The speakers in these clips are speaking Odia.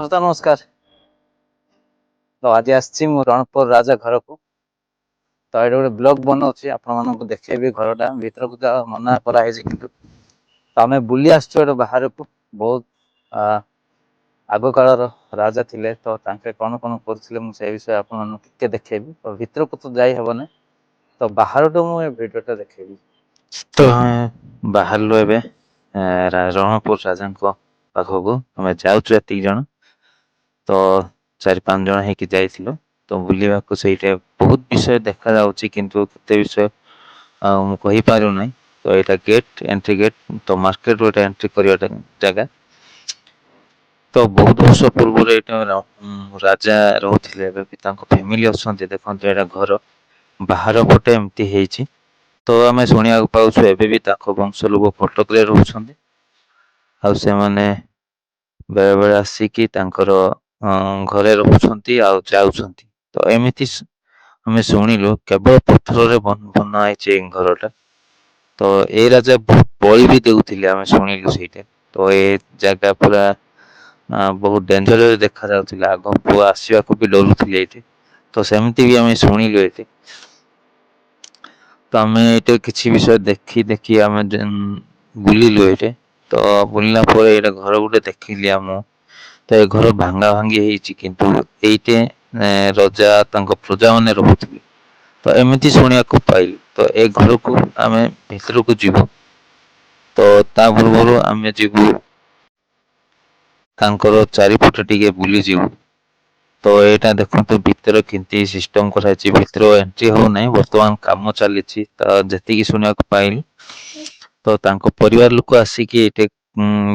ଦୋସ୍ତ, ନମସ୍କାର। ତ ଆଜି ଆସିଛି ମୁଁ ରଣପୁର ରାଜା ଘରକୁ। ତ ଏଇଠି ଗୋଟେ ବ୍ଲଗ ବନଉଛି, ଆପଣମାନଙ୍କୁ ଦେଖେଇବି ଘରଟା। ଭିତରକୁ ତ ମନା କରାହେଇଛି, କିନ୍ତୁ ତ ଆମେ ବୁଲି ଆସିଛୁ ଏଠି ବାହାରକୁ। ବହୁତ ଆଗ କାଳର ରାଜା ଥିଲେ, ତ ତାଙ୍କେ କ'ଣ କ'ଣ କରୁଥିଲେ, ମୁଁ ସେଇ ବିଷୟରେ ଆପଣମାନଙ୍କୁ ଟିକେ ଦେଖେଇବି। ତ ଭିତରକୁ ତ ଯାଇ ହେବନି, ତ ବାହାରଠୁ ମୁଁ ଏ ଭିଡ଼ିଓଟା ଦେଖେଇବି। ତ ଆମେ ବାହାରିଲୁ ଏବେ ରଣପୁର ରାଜାଙ୍କ ପାଖକୁ ଆମେ ଯାଉଛୁ। ଏତିକି ଜଣ ତ 4-5 ଜଣ ହେଇକି ଯାଇଥିଲୁ ତ ବୁଲିବାକୁ। ସେଇଟା ବହୁତ ବିଷୟ ଦେଖାଯାଉଛି, କିନ୍ତୁ କେତେ ବିଷୟ ଆଉ ମୁଁ କହିପାରୁନାହିଁ। ତ ଏଇଟା ଗେଟ୍, ଏଣ୍ଟ୍ରି ଗେଟ୍। ତ ମାର୍କେଟରୁ ଏଇଟା ଏଣ୍ଟ୍ରି କରିବାଟା ଜାଗା। ତ ବହୁତ ବର୍ଷ ପୂର୍ବରୁ ଏଇଟା ରାଜା ରହୁଥିଲେ, ଏବେ ବି ତାଙ୍କ ଫ୍ୟାମିଲି ଅଛନ୍ତି। ଦେଖନ୍ତୁ, ଏଇଟା ଘର ବାହାର ପଟେ ଏମିତି ହେଇଛି। ତ ଆମେ ଶୁଣିବାକୁ ପାଉଛୁ, ଏବେ ବି ତାଙ୍କ ବଂଶ ଲୋକ କଟକରେ ରହୁଛନ୍ତି ଆଉ ସେମାନେ ବେଳେ ବେଳେ ଆସିକି ତାଙ୍କର ଘରେ ରହୁଛନ୍ତି ଆଉ ଯାଉଛନ୍ତି। ତ ଏମିତି ଆମେ ଶୁଣିଲୁ। କେବଳ ପଥରରେ ବନା ହେଇଛି ଏଇ ଘରଟା। ତ ଏଇ ରାଜା ବହୁତ ବଳି ବି ଦେଉଥିଲେ, ଆମେ ଶୁଣିଲୁ ସେଇଟା। ତ ଏ ଜାଗା ପୁରା ବହୁତ ଡେଞ୍ଜର ଦେଖାଯାଉଥିଲା, ଆଗ ପୁଅ ଆସିବାକୁ ବି ଡରୁଥିଲେ ଏଇଠି। ତ ସେମିତି ବି ଆମେ ଶୁଣିଲୁ ଏଇଠି। ତ ଆମେ ଏଇଠି କିଛି ବିଷୟ ଦେଖି ଦେଖି ଆମେ ବୁଲିଲୁ ଏଇଠି। ତ ବୁଲିଲା ପରେ ଏଇଟା ଘର ଗୋଟେ ଦେଖିଲି ଆମ। ତ ଏ ଘର ଭାଙ୍ଗା ଭାଙ୍ଗି ହେଇଛି, କିନ୍ତୁ ଏଇଠି ରଜା, ତାଙ୍କ ପ୍ରଜା ମାନେ ରହୁଥିଲେ, ତ ଏମିତି ଶୁଣିବାକୁ ପାଇଲୁ। ତ ଏ ଘରକୁ ଆମେ ଭିତରକୁ ଯିବୁ, ତ ତା ପୂର୍ବରୁ ଆମେ ଯିବୁ ତାଙ୍କର ଚାରିପଟେ ଟିକେ ବୁଲିଯିବୁ। ତ ଏଇଟା ଦେଖନ୍ତୁ, ଭିତରେ କେମିତି ସିଷ୍ଟମ କରାଯାଇଛି। ଭିତର ଏଣ୍ଟ୍ରି ହଉନାହିଁ, ବର୍ତ୍ତମାନ କାମ ଚାଲିଛି। ତ ଯେତିକି ଶୁଣିବାକୁ ପାଇଲି, ତ ତାଙ୍କ ପରିବାର ଲୋକ ଆସିକି ଏଇଠି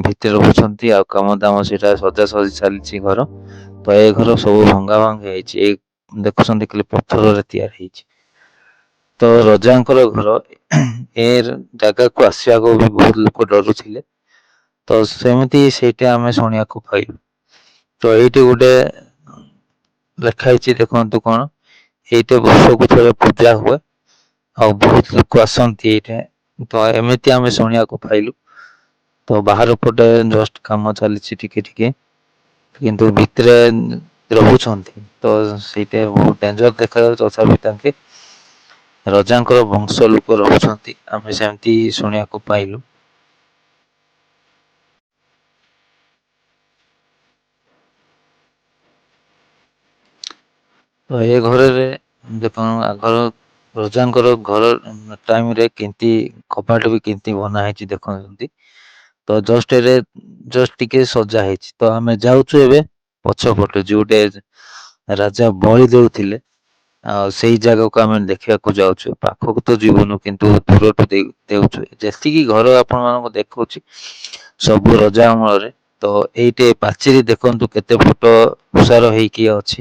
ଭିତରେ ରହୁଛନ୍ତି ଆଉ କାମ ଦାମ ସେଇଟା ସଜାସଜି ଚାଲିଛି ଘର। ତ ଏ ଘର ସବୁ ଭଙ୍ଗା ଭଙ୍ଗି ହେଇଛି। ଏଇ ଦେଖୁଛନ୍ତି, ଖାଲି ପଥରରେ ତିଆରି ହେଇଛି। ତ ରଜାଙ୍କର ଘର, ଏ ଜାଗାକୁ ଆସିବାକୁ ବି ବହୁତ ଲୋକ ଡରୁଥିଲେ। ତ ସେମିତି ସେଇଟା ଆମେ ଶୁଣିବାକୁ ପାଇଲୁ। ତ ଏଇଠି ଗୋଟେ ଲେଖା ହେଇଛି, ଦେଖନ୍ତୁ କଣ। ଏଇଟା ବର୍ଷକୁ ଥରେ ପୂଜା ହୁଏ ଆଉ ବହୁତ ଲୋକ ଆସନ୍ତି ଏଇଠି। ତ ଏମିତି ଆମେ ଶୁଣିବାକୁ ପାଇଲୁ। ତ ବାହାର ପଟେ ଜଷ୍ଟ କାମ ଚାଲିଛି ଟିକେ ଟିକେ, କିନ୍ତୁ ଭିତରେ ରହୁଛନ୍ତି। ତ ସେଇଟା ବହୁତ ଡେଞ୍ଜର ଦେଖାଯାଉଛି, ତଥାପି ତାଙ୍କେ ରଜାଙ୍କର ବଂଶ ଲୋକ ରହୁଛନ୍ତି, ଆମେ ସେମିତି ଶୁଣିବାକୁ ପାଇଲୁ। ତ ଏ ଘରରେ ଦେଖ, ଆଗର ରଜାଙ୍କର ଘର ଟାଇମରେ କେମିତି କବାଟ ବି କେମିତି ବନା ହେଇଛି ଦେଖୁଛନ୍ତି। ତ ଜଷ୍ଟ ଏବେ ଜଷ୍ଟ ଟିକେ ସଜା ହେଇଛି। ତ ଆମେ ଯାଉଛୁ ଏବେ ପଛ ପଟେ, ଯୋଉଟେ ରାଜା ବଳି ଦେଉଥିଲେ, ଆଉ ସେଇ ଜାଗାକୁ ଆମେ ଦେଖିବାକୁ ଯାଉଛୁ। ପାଖକୁ ତ ଯିବୁନୁ, କିନ୍ତୁ ଦୂରଠୁ ଦେଉଛୁ। ଯେତିକି ଘର ଆପଣମାନଙ୍କୁ ଦେଖଉଛି, ସବୁ ରଜା ଅମଳରେ। ତ ଏଇଠି ପାଚେରୀ ଦେଖନ୍ତୁ, କେତେ ଫୁଟ ଓସାର ହେଇକି ଅଛି।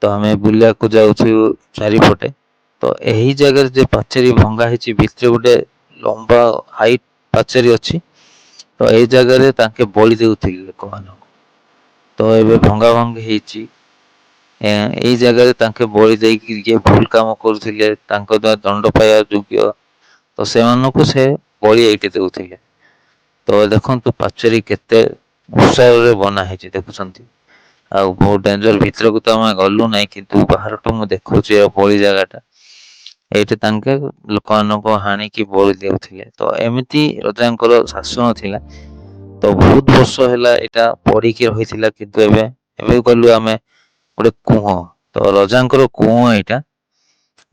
ତ ଆମେ ବୁଲିବାକୁ ଯାଉଛୁ ଚାରିପଟେ। ତ ଏହି ଜାଗାରେ ଯେ ପାଚେରୀ ଭଙ୍ଗା ହେଇଛି, ଭିତରେ ଗୋଟେ ଲମ୍ବା ହାଇଟ୍ ପାଚେରୀ ଅଛି। ତ ଏଇ ଜାଗାରେ ତାଙ୍କେ ବଳି ଦେଉଥିଲେ ଲୋକମାନଙ୍କୁ। ତ ଏବେ ଭଙ୍ଗା ଭଙ୍ଗି ହେଇଛି। ଏଇ ଜାଗାରେ ତାଙ୍କେ ବଳି ଦେଇକି, ଯିଏ ଭୁଲ କାମ କରୁଥିଲେ, ତାଙ୍କ ଦ୍ୱାରା ଦଣ୍ଡ ପାଇବା ଯୋଗ୍ୟ, ତ ସେମାନଙ୍କୁ ସେ ବଳି ଏଇଠି ଦେଉଥିଲେ। ତ ଦେଖନ୍ତୁ, ପାଚେରୀ କେତେ ଓସାରରେ ବନା ହେଇଛି ଦେଖୁଛନ୍ତି। ଆଉ ବହୁତ ଡେଞ୍ଜର, ଭିତରକୁ ତ ଆମେ ଗଲୁ ନାହିଁ, କିନ୍ତୁ ବାହାରଠୁ ମୁଁ ଦେଖୁଛି ଏ ବଳି ଜାଗାଟା। ଏଇଠି ତାଙ୍କେ ଲୋକମାନଙ୍କୁ ହାଣିକି ବଳି ଦେଉଥିଲେ। ତ ଏମିତି ରଜାଙ୍କର ଶାସନ ଥିଲା। ତ ବହୁତ ବର୍ଷ ହେଲା ଏଇଟା ପଡିକି ରହିଥିଲା, କିନ୍ତୁ ଏବେ ଏବେ ଗଲୁ ଆମେ ଗୋଟେ କୂଅ। ତ ରଜାଙ୍କର କୂଅ ଏଇଟା।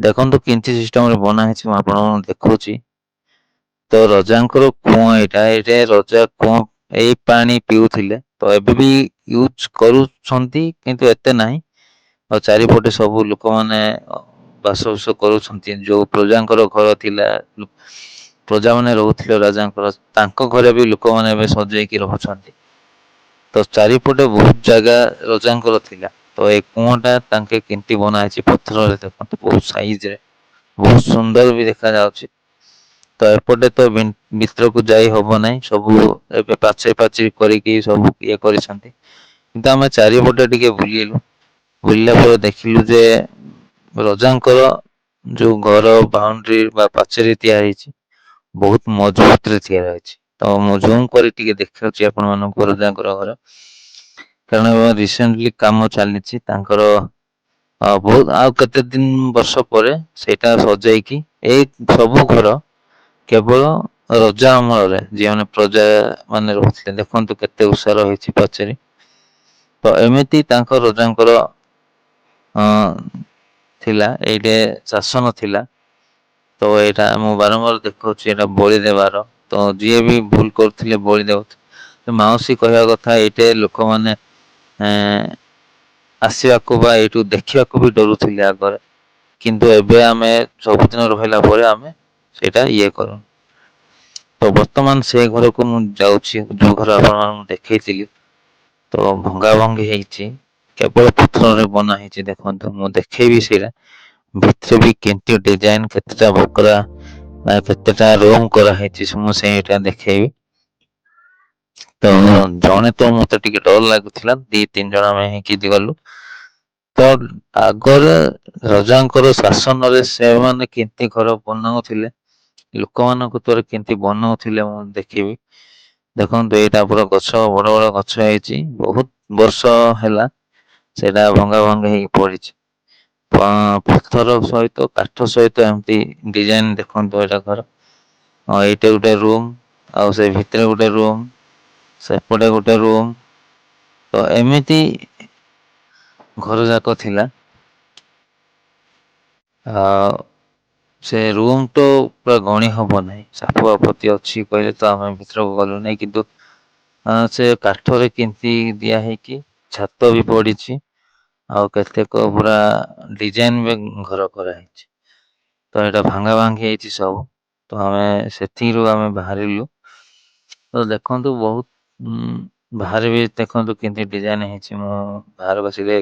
ଦେଖନ୍ତୁ, କେମିତି ସିଷ୍ଟମରେ ବନା ହେଇଛି, ମୁଁ ଆପଣଙ୍କୁ ଦେଖଉଛି। ତ ରଜାଙ୍କର କୂଅ ଏଇଟା। ଏଇଟା ରଜା କୂଅ, ଏଇ ପାଣି ପିଉଥିଲେ। ତ ଏବେ ବି ୟୁଜ କରୁଛନ୍ତି, କିନ୍ତୁ ଏତେ ନାହିଁ। ଆଉ ଚାରିପଟେ ସବୁ ଲୋକମାନେ ବାସବାସ କରୁଛନ୍ତି। ଯୋଉ ପ୍ରଜାଙ୍କର ଘର ଥିଲା, ପ୍ରଜାମାନେ ରହୁଥିଲେ ରାଜାଙ୍କର, ତାଙ୍କ ଘରେ ବି ଲୋକମାନେ ଏବେ ସଜେଇକି ରହୁଛନ୍ତି। ତ ଚାରିପଟେ ବହୁତ ଜାଗା ରଜାଙ୍କର ଥିଲା। ତ ଏ କୂଅଟା ତାଙ୍କେ କେମିତି ବନା ହେଇଛି ପଥରରେ ଦେଖନ୍ତୁ, ବହୁତ ସାଇଜରେ, ବହୁତ ସୁନ୍ଦର ବି ଦେଖାଯାଉଛି। ତ ଏପଟେ ତ ଭିତରକୁ ଯାଇ ହବ ନାହିଁ, ସବୁ ଏବେ ପାଚେରୀ ପାଚେରୀ କରିକି ସବୁ ଇଏ କରିଛନ୍ତି। କିନ୍ତୁ ଆମେ ଚାରିପଟେ ଟିକେ ବୁଲିଲୁ। ବୁଲିଲା ପରେ ଦେଖିଲୁ ଯେ ରଜାଙ୍କର ଯୋଉ ଘର ବାଉଣ୍ଡ୍ରି ବା ପାଚେରୀ ତିଆରି ହେଇଛି, ବହୁତ ମଜବୁତରେ ତିଆରି ହେଇଛି। ତ ମୁଁ ଜୁମ୍ କରି ଟିକେ ଦେଖାଉଛି ଆପଣମାନଙ୍କୁ ରଜାଙ୍କର ଘର। କାରଣ ରିସେଣ୍ଟଲି କାମ ଚାଲିଛି ତାଙ୍କର। ବହୁତ ଆଉ କେତେ ଦିନ ବର୍ଷ ପରେ ସେଇଟା ସଜେଇକି ଏଇ ସବୁ ଘର କେବଳ ରଜା ଅମଳରେ ଯେଉଁମାନେ ପ୍ରଜା ମାନେ ରହୁଥିଲେ। ଦେଖନ୍ତୁ କେତେ ଓସାର ହେଇଛି ପାଚେରୀ। ତ ଏମିତି ତାଙ୍କ ରଜାଙ୍କର ଥିଲା, ଏଇଟେ ଶାସନ ଥିଲା। ତ ଏଇଟା ମୁଁ ବାରମ୍ବାର ଦେଖାଉଛି, ଏଇଟା ବଳି ଦେବାର। ତ ଯିଏ ବି ଭୁଲ କରୁଥିଲେ ବଳି ଦେଉଥିଲେ। ମାଉସୀ କହିବା କଥା ଏଇଟେ ଲୋକମାନେ ଆସିବାକୁ ବା ଏଇଠୁ ଦେଖିବାକୁ ବି ଡରୁଥିଲେ ଆଗରେ, କିନ୍ତୁ ଏବେ ଆମେ ସବୁଦିନ ରହିଲା ପରେ ଆମେ ସେଇଟା ଇଏ କରୁ। ତ ବର୍ତ୍ତମାନ ସେ ଘରକୁ ମୁଁ ଯାଉଛି, ଯୋଉ ଘର ଆପଣମାନଙ୍କୁ ଦେଖେଇଥିଲି। ତ ଭଙ୍ଗା ଭଙ୍ଗି ହେଇଛି, କେବଳ ପଥରରେ ବନା ହେଇଛି। ଦେଖନ୍ତୁ, ମୁଁ ଦେଖେଇବି ସେଇଟା ଭିତରେ ବି କେମିତି ଡିଜାଇନ, କେତେଟା ବକରା, କେତେଟା ରୁମ୍ କରାହେଇଛି, ମୁଁ ସେଇଟା ଦେଖେଇବି। ତ ଜଣେ ତ ମତେ ଟିକେ ଡର ଲାଗୁଥିଲା, 2-3 ଜଣ ଆମେ ହେଇକି ଗଲୁ। ତ ଆଗରେ ରଜାଙ୍କର ଶାସନରେ ସେମାନେ କେମିତି ଘର ବନାଉଥିଲେ, ଲୋକମାନଙ୍କ ଦ୍ୱାରା କେମିତି ବନାଉଥିଲେ, ମୁଁ ଦେଖିବି। ଦେଖନ୍ତୁ, ଏଇଟା ପୁରା ଗଛ, ବଡ ବଡ ଗଛ ହେଇଛି। ବହୁତ ବର୍ଷ ହେଲା ସେଇଟା ଭଙ୍ଗା ଭଙ୍ଗି ହେଇକି ପଡିଛି। ପଥର ସହିତ କାଠ ସହିତ ଏମିତି ଡିଜାଇନ। ଦେଖନ୍ତୁ ଏଇଟା ଘର। ଏଇଟା ଗୋଟେ ରୁମ୍, ଆଉ ସେ ଭିତରେ ଗୋଟେ ରୁମ୍, ସେପଟେ ଗୋଟେ ରୁମ୍। ତ ଏମିତି ଘର ଯାକ ଥିଲା। ଆଉ ସେ ରୁମ୍ ତ ପୁରା ଗଣି ହବ ନାହିଁ, ସାପ ଆପତ୍ତି ଅଛି କହିଲେ, ତ ଆମେ ଭିତରକୁ ଗଲୁ ନାହିଁ। କିନ୍ତୁ ସେ କାଠରେ କେମିତି ଦିଆ ହେଇକି ଛାତ ବି ପଡିଛି, ଆଉ କେତେକ ପୁରା ଡିଜାଇନ ବି ଘର କରାହେଇଛି। ତ ଏଇଟା ଭାଙ୍ଗା ଭାଙ୍ଗି ହେଇଛି ସବୁ। ତ ଆମେ ସେଥିରୁ ଆମେ ବାହାରିଲୁ। ତ ଦେଖନ୍ତୁ, ବହୁତ ବାହାରେ ବି ଦେଖନ୍ତୁ କେମିତି ଡିଜାଇନ ହେଇଛି। ମୁଁ ବାହାରକୁ ଆସିଲେ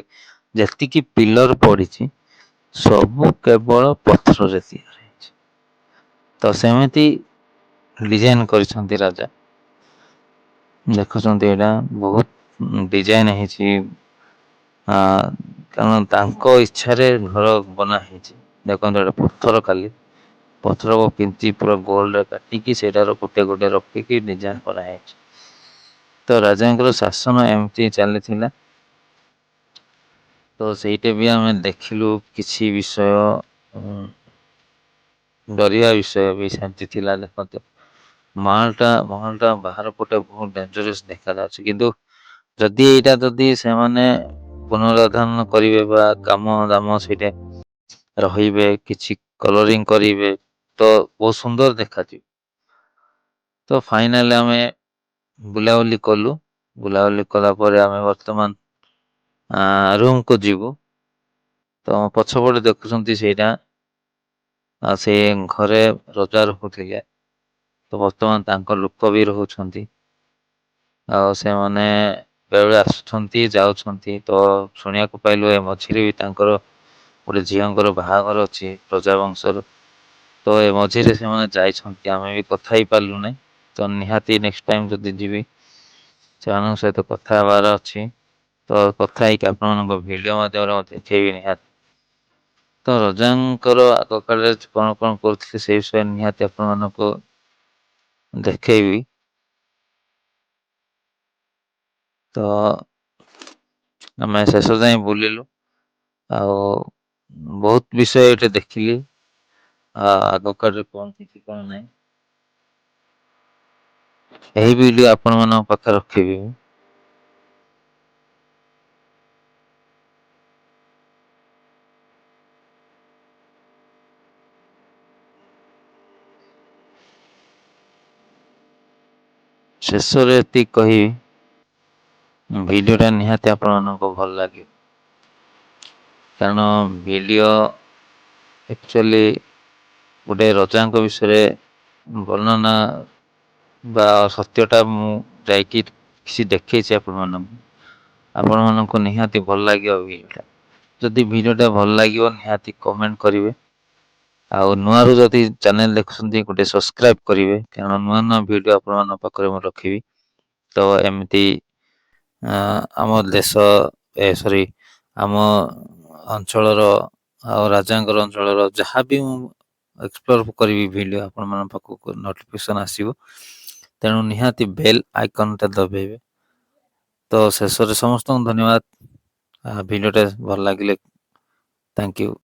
ଯେତିକି ପିଲର ପଡିଛି ସବୁ କେବଳ ପଥରରେ ତିଆରି ହେଇଛି। ତ ସେମିତି ଡିଜାଇନ କରିଛନ୍ତି ରାଜା। ଦେଖୁଛନ୍ତି, ଏଇଟା ବହୁତ ଡିଜାଇନ ହେଇଛି, କାରଣ ତାଙ୍କ ଇଚ୍ଛାରେ ଘର ବନା ହେଇଛି। ଦେଖନ୍ତୁ, ଏଇଟା ପଥର, ଖାଲି ପଥରକୁ କେମିତି ପୁରା ଗୋଲରେ କାଟିକି ସେଇଟାର ଗୋଟେ ଗୋଟେ ରଖିକି ଡିଜାଇନ କରାହେଇଛି। ତ ରାଜାଙ୍କର ଶାସନ ଏମିତି ଚାଲିଥିଲା। ତ ସେଇଟା ବି ଆମେ ଦେଖିଲୁ କିଛି ବିଷୟ, ଡରିବା ବିଷୟ ବି ସେମିତି ଥିଲା। ଦେଖନ୍ତୁ, ମହଲଟା ବାହାର ପଟେ ବହୁତ ଡେଞ୍ଜରସ୍ ଦେଖାଯାଉଛି, କିନ୍ତୁ ଯଦି ଏଇଟା ଯଦି ସେମାନେ ପୁନରୁଦ୍ଧାରଣ କରିବେ ବା କାମ ଦାମ ସେଇଟା ରହିବେ, କିଛି କଲରିଂ କରିବେ, ତ ବହୁତ ସୁନ୍ଦର ଦେଖାଯିବ। ତ ଫାଇନାଲି ଆମେ ବୁଲାବୁଲି କଲୁ। ବୁଲାବୁଲି କଲା ପରେ ଆମେ ବର୍ତ୍ତମାନ ରୁମକୁ ଯିବୁ। ତ ପଛପଟେ ଦେଖୁଛନ୍ତି ସେଇଟା, ଆଉ ସେ ଘରେ ରଜା ରହୁଥିଲେ। ତ ବର୍ତ୍ତମାନ ତାଙ୍କ ଲୋକ ବି ରହୁଛନ୍ତି, ଆଉ ସେମାନେ ବେଳେବେଳେ ଆସୁଛନ୍ତି ଯାଉଛନ୍ତି। ତ ଶୁଣିବାକୁ ପାଇଲୁ ଏ ମଝିରେ ବି ତାଙ୍କର ଗୋଟେ ଝିଅଙ୍କର ବାହାଘର ଅଛି ପ୍ରଜାବଂଶର। ତ ଏ ମଝିରେ ସେମାନେ ଯାଇଛନ୍ତି, ଆମେ ବି କଥା ହେଇପାରିଲୁ ନାହିଁ। ତ ନିହାତି ନେକ୍ସଟ ଟାଇମ ଯଦି ଯିବି, ସେମାନଙ୍କ ସହିତ କଥା ହେବାର ଅଛି। ତ କଥା ହେଇକି ଆପଣମାନଙ୍କ ଭିଡ଼ିଓ ମାଧ୍ୟମରେ ମୁଁ ଦେଖେଇବି ନିହାତି। ତ ରଜାଙ୍କର ଆଗ କାଳରେ କଣ କଣ କରୁଥିଲେ, ସେଇ ବିଷୟରେ ନିହାତି ଆପଣମାନଙ୍କୁ ଦେଖେଇବି। ତ ଆମେ ଶେଷ ଯାଏଁ ବୁଲିଲୁ ଆଉ ବହୁତ ବିଷୟ ଏଇଠି ଦେଖିଲି, ଆଗ କାଳରେ କଣ କିଛି କଣ ନାହିଁ। ଏହି ଭିଡ଼ିଓ ଆପଣମାନଙ୍କ ପାଖରେ ରଖିବି। ଶେଷରେ ଏତିକି କହିବି, ଭିଡ଼ିଓଟା ନିହାତି ଆପଣମାନଙ୍କୁ ଭଲ ଲାଗିବ, କାରଣ ଭିଡ଼ିଓ ଆକ୍ଚୁଆଲି ଗୋଟେ ରଜାଙ୍କ ବିଷୟରେ ବର୍ଣ୍ଣନା ବା ସତ୍ୟଟା ମୁଁ ଯାଇକି କିଛି ଦେଖେଇଛି ଆପଣମାନଙ୍କୁ। ଆପଣମାନଙ୍କୁ ନିହାତି ଭଲ ଲାଗିବ ଭିଡ଼ିଓଟା। ଯଦି ଭିଡ଼ିଓଟା ଭଲ ଲାଗିବ, ନିହାତି କମେଣ୍ଟ କରିବେ, ଆଉ ନୂଆରୁ ଯଦି ଚ୍ୟାନେଲ ଦେଖୁଛନ୍ତି, ଗୋଟେ ସବସ୍କ୍ରାଇବ କରିବେ, କାରଣ ନୂଆ ନୂଆ ଭିଡ଼ିଓ ଆପଣମାନଙ୍କ ପାଖରେ ମୁଁ ରଖିବି। ତ ଏମିତି ଆମ ଦେଶ, ଏ ସରି, ଆମ ଅଞ୍ଚଳର ଆଉ ରାଜାଙ୍କର ଅଞ୍ଚଳର ଯାହା ବି ମୁଁ ଏକ୍ସପ୍ଲୋର କରିବି ଭିଡ଼ିଓ, ଆପଣମାନଙ୍କ ପାଖକୁ ନୋଟିଫିକେସନ୍ ଆସିବ। ତେଣୁ ନିହାତି ବେଲ୍ ଆଇକନ୍ଟା ଦବେଇବେ। ତ ତ ଶେଷରେ ସମସ୍ତଙ୍କୁ ଧନ୍ୟବାଦ। ଭିଡ଼ିଓଟା ଭଲ ଲାଗିଲେ thank you.